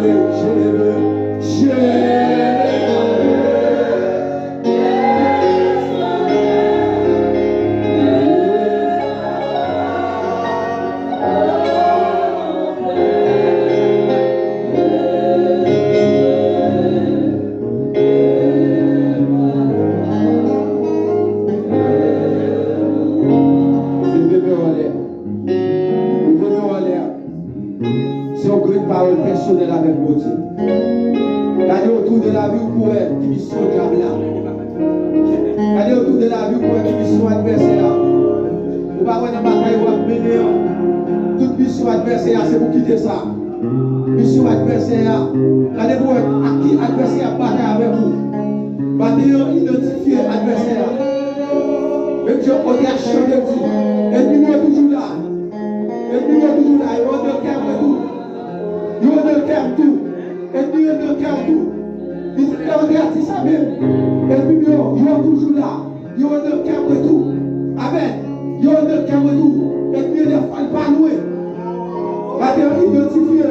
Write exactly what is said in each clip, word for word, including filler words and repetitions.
Celebrate, celebrate. Leve men w anlè. Leve men w anlè. Se yon grenn pawòl pèsonèl avèk Bondye. Gade otou de lavi w pou wè ki misyon dyab la. Gade otou de lavi w pou wè ki misyon advèsè a. Ou pa wè nan batay w ap mennen an, tout misyon advèsè a se pou kite sa. Misyon advèsè a. Gade pou wè ak ki advèsè a ap batay avèk ou. Maten an, idantifye advèsè a. Menm jan kote a chante di, ènmi mwen toujou la. Ènmi yo toujou la, yo anndan kè mwen tou. Yo anndan kè m tou. Ènmi yo anndan kè m tou. Li te antre a di sa menm. Ènmi yo, yo toujou la. Yo anndan kè mwen tou. Amèn. Yo anndan kè mwen tou. Ènmi yo dèfwa l pa lwen. Maten an, idantifye.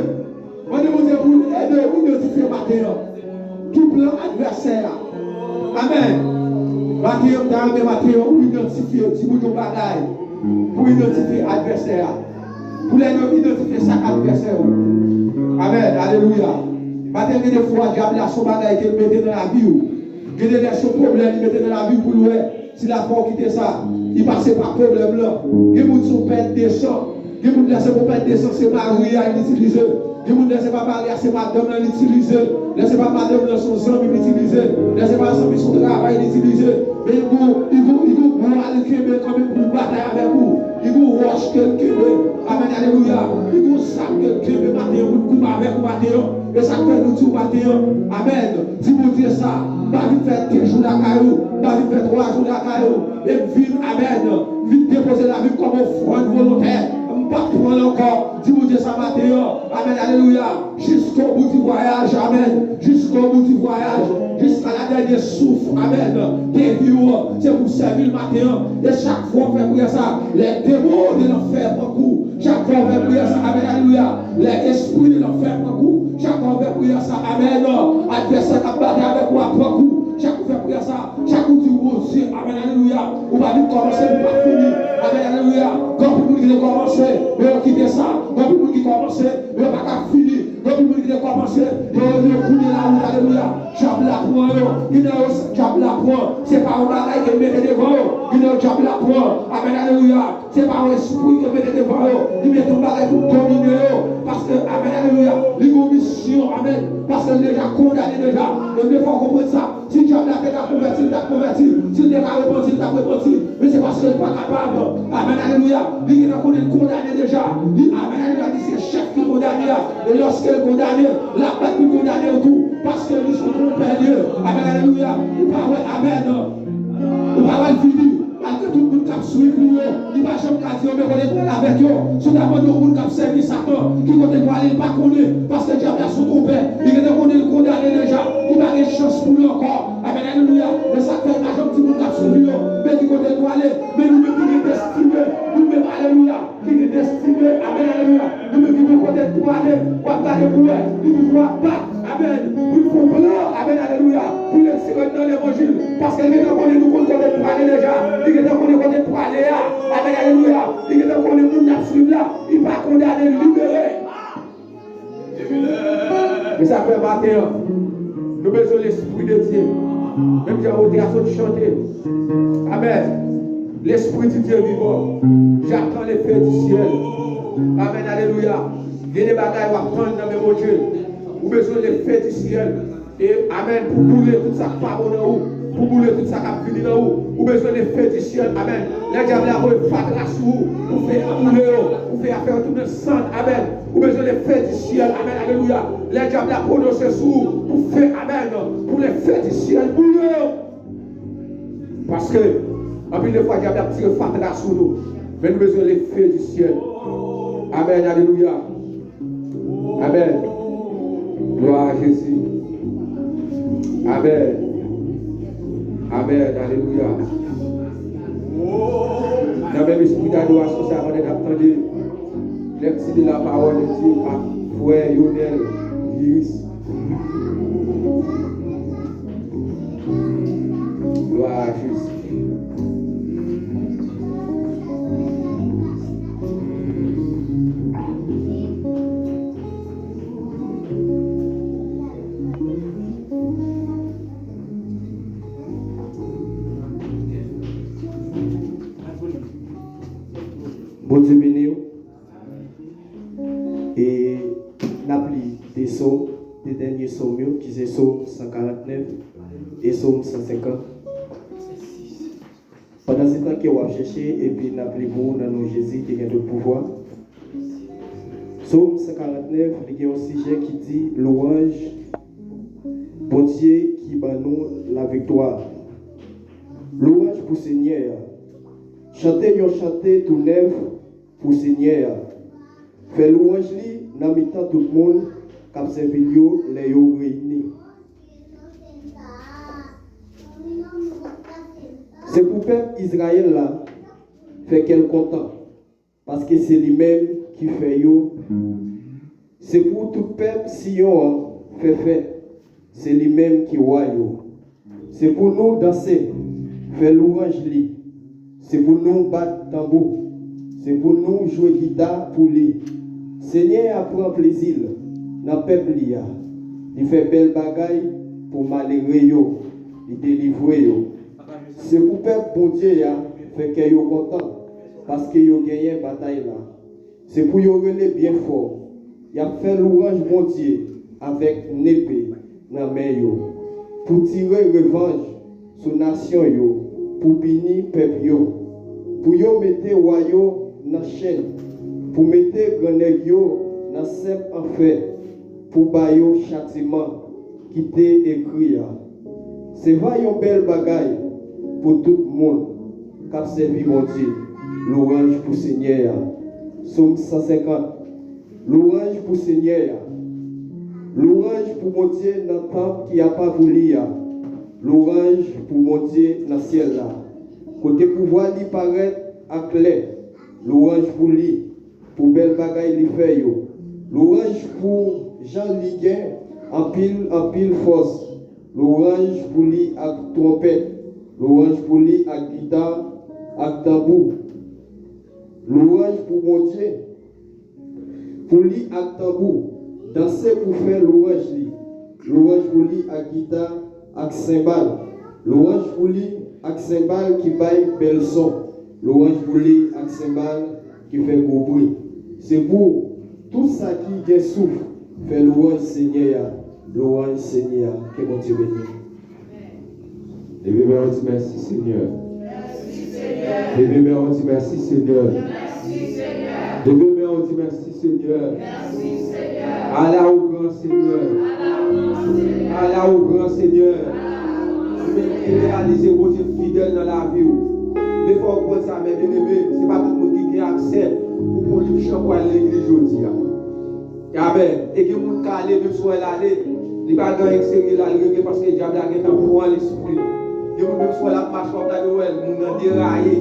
Mande Bondye pou l ede w idantifye maten an. Ki plan advèsè a? Amèn. Maten an, m ta renmen maten an, ou idantifye, di moun yon bagay pou idantifye advèsè a. Pou lè yo idantifye sa k advèsè ou. Amèn. Alelouya. Maten, gen de fwa, dyab la se yon bagay ke l mete nan lavi w. Gen de lè se yon pwoblèm li mete nan lavi w pou l wè si l ap fè w kite sa. Li pase pa pwoblèm lan. Gen moun se yon pèt de san. Gen moun lè se pou pèt de san, se mari a l itilize. Gen moun lè se pa mari a, se madanm lan l itilize. Lè se pa madanm lan, se yon zanmi l itilize. Lè se pa zanmi, se yon travay l itilize. Men li gon, li gon, li gon bwa l kenbe kanmenm pou l batay avèk ou. Li gon wòch ke l kenbe. Amèn, alelouya. Li gon zam ke l kenbe maten an pou l koup avèk ou maten an. E sa k fè nou di w maten an. Amèn. Di Bondye sa. M pa vin fè de jou lakay ou. M pa vin fè twa jou lakay ou. E m vin, amèn, vin depoze lavi m kòm ofrann volontè. M p ap pran l ankò. Di Bondye sa maten an. Amèn, alelouya. Jusqu'au bout du voyage, amèn. Jusqu'au bout du voyage. Jusqu'à la dernière souffle, amèn. De vi w, se pou sèvi l maten an. E chak fwa w fè priyè sa, les démons de l'enfer pran kou. Chak fwa w fè priyè sa, amèn, alelouya. Lè espri de lanfè pran kou, chak fwa w fè priyè sa, amèn. Advèsè k ap batay avèk ou a pran kou. Chak ou fè priyè sa, chak ou di Bondye, amèn, alelouya. Ou pa vin kòmanse pou pa fini. Amèn, alelouya. Gen anpil moun ki te kòmanse, men yo kite sa. Gen anpil moun ki kòmanse, men yo pa ka fini. Gen anpil moun ki te kòmanse, yo, yo kouri lawount, alelouya. Dyab la pran yo. Gen nan yo, dyab la pran. Se pa yon bagay ke l mete devan yo. Gen nan yo, dyab la pran. Amèn, alelouya. Se pa yon espri ke l mete devan yo. Li mete yon bagay pou domine yo. Paske, amèn, alelouya, li gen yon misyon, amèn. Paske l deja kondane deja. E byen fò w konprann sa. Si dyab la te ka konvèti, l t ap konvèti. Si l te ka repanti, l t ap repanti. Men se paske l pa kapab. Amèn, alelouya. Li gentan konnen l kondane deja. Li, amèn, alelouya, li se chèf ki kondane a. E lòske l kondane, l ap bat pou l kondane w tou. Paske li se yon twonpè l ye. Amèn, alelouya. Ou pa wè, amèn. Ou pa wè l vini. Malgre tout moun k ap swiv li yo, li pa janm ka di yo men kote l prale avèk yo. Si w ta mande yon moun k ap sèvi Satan ki kote l prale, li pa konnen. Paske dyab la se yon twonpè. Li gentan konnen l kondane deja. Li pa gen chans pou li ankò. Amèn, alelouya. Men sa k fè l pa janm di moun k ap swiv li yo men ki kote l prale. Men nou menm ki gen destine, nou menm, alelouya, ki gen destine, amèn, alelouya. Nou menm ki gen kote n prale, w ap gade pou wè, li toujou ap bat, amèn, pou l fè yon plan, amèn, alelouya, pou l retire n nan levanjil, paske l gentan konnen nou konn kote n prale deja, li gentan konnen kote n prale a, amèn, alelouya, li gentan konnen moun n ap swiv la, li pa kondane, li libere. Men sa k fè maten an, nou bezwen Lespri de Dye. Menm jan otè a sot chante. Amèn. L'Esprit du Dieu vivant. J'attends le feu du ciel. Amèn, alelouya. Gen de bagay w ap tann nan men Bondye. Ou bezwen le feu du ciel. E, amèn, pou boule tout sa k pa bon nan ou, pou boule tout sa k ap vini nan ou, ou bezwen le feu du ciel, amèn. Lè dyab la voye fatra sou ou, pou fè a boule yo, pou fè a fè yo tounen sann, amèn. Ou bezwen le feu du ciel, amèn, alelouya. Lè dyab la pwononse sou ou, pou fè, amèn, pou le feu du ciel boule yo. Paske, anpil de fwa, dyab la ap tire fatra sou nou, men nou bezwen le feu du ciel. Amèn, alelouya. Amèn. Glwa a Jezi. Amèn. Amèn. Alelouya. Nan menm espri dadorasyon sa, pandan n ap tande lèkti de la pawòl de Dye pa frè Yonèl, Iris. Gloire à Jésus. Bondye beni w. E n ap li de sòm, de dènye sòm yo, ki se sòm san karant nèf e sòm san senkant. Pandan se tan ke w ap chèche, epi n ap li pou ou nan non Jezi ki gen tout pouvwa. Sòm san karant nèf, li gen yon sijè ki di lwanj Bondye ki ban nou laviktwa. Lwanj pou Senyè a. Chante yon chante tou nèf pou Senyè a. Fè lwanj li nan mitan tout moun k ap sèvi l yo lè yo reyini. Se pou pèp Izrayèl la fè kè l kontan, paske se li menm ki fè yo. Se pou tout pèp Siyon an fè fèt, se li menm ki wa yo. Se pou nou danse, fè lwanj li. Se pou nou bat tanbou. Se pou nou jwe gita pou li. Senyè a pran plezi l nan pèp li a. Li fè bèl bagay pou malere yo. Li delivre yo. Se pou pèp Bondye a fè kè yo kontan, paske yo genyen batay la. Se pou yo rele byen fò. Y ap fè lwanj Bondye avèk nepe nan men yo, pou tire revanj sou nasyon yo, pou pini pèp yo, pou yo mete wa yo nan chenn, pou mete grannèg yo nan sèp an fè, pou ba yo chatiman ki te ekri a. Se va yon bèl bagay pou tout moun k ap sèvi Bondye. Lwanj pou Senyè a. Sòm san senkant. Lwanj pou Senyè a. Lwanj pou Bondye nan tanp ki apa pou li a. Lwanj pou Bondye nan syèl la, kote pouvwa li parèt aklè. Lwanj pou li pou bèl bagay li fè yo. Lwanj pou jan li gen anpil, anpil fòs. Lwanj pou li ak twonpèt. Lwanj pou li ak gita, ak tanbou. Lwanj pou Bondye, pou li ak tanbou. Danse pou fè lwanj li. Lwanj pou li ak gita, ak senbal. Lwanj pou li ak senbal ki bay bèl son. Lwanj pou li ak senbal ki fè gwo bri. Se pou tout sa ki gen souf fè lwanj Senyè a. Lwanj Senyè a. Ke Bondye beni nou. Leve men w, di mèsi, Senyè. Leve men w, di mèsi, Senyè. Leve men w, di mèsi, Senyè. Ala ou gran, Senyè. Ala ou gran, Senyè. Ou menm ki reyalize Bondye fidèl nan lavi w. Men fò w konn sa, men byeneme, se pa tout moun ki gen aksè pou pran yon chan pou al legliz jodi a. Amèn. E gen moun k ale, menm si w wè l ale, li pa gen anyen k serye l al regle, paske dyab la gentan pran lespri l. Gen moun, menm si w wè l ap mache, w ap gade, w wè moun nan deraye.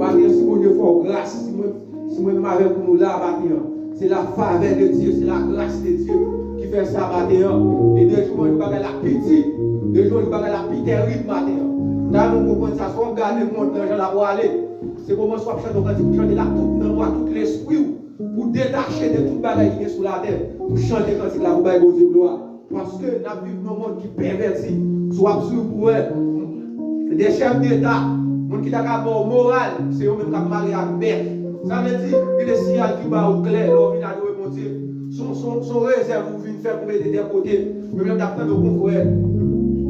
Maten, si Bondye fè w gras, si mwen, si mwen menm avèk ou nou la maten an, se la favè de Dye, se la gras de Dye ki fè sa maten an. E de jou an jou, bagay la pi di, de jou an jou, bagay la pi tèrib maten an. Nan nou konprann sa, si w ap gade mond lan jan l ap prale, se kòmanse w ap chante yon kantik, pou chante l ak tout nanm ou, ak tout lespri w, pou detache de tout bagay ki gen sou latè, pou chante kantik la, pou bay Bondye glwa. Paske n ap viv nan yon mond ki pèvèti. Si w ap swiv pou wè, de chèf deta, moun ki ta ka ba w moral, se yo menm k ap marye ak bèf. Sa vle di, gen de siyal ki ba ou klè lè w vin adore Bondye. Se yon, se yon, se yon rezèv ou vin fè pou mete de kote. Mwen menm, m t ap tande yon konfrè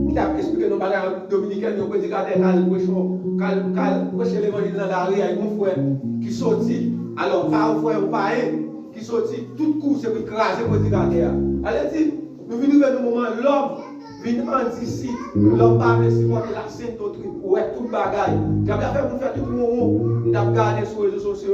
ki t ap esplike nou bagay an Repiblik Dominikèn, yon predikatè k al preche, k al, k al preche levanjil nan lari a, yon frè ki soti, alò, pa yon frè, yon payen, ki soti tout kou se pou l kraze predikatè a. Sa vle di, nou vin rive nan moman lòm vin andisit, lòm pa vle sipòte la sent doktrin, ou wè tout bagay. Dyab la fè moun fè tout wonwon. M t ap gade sou rezo sosyo,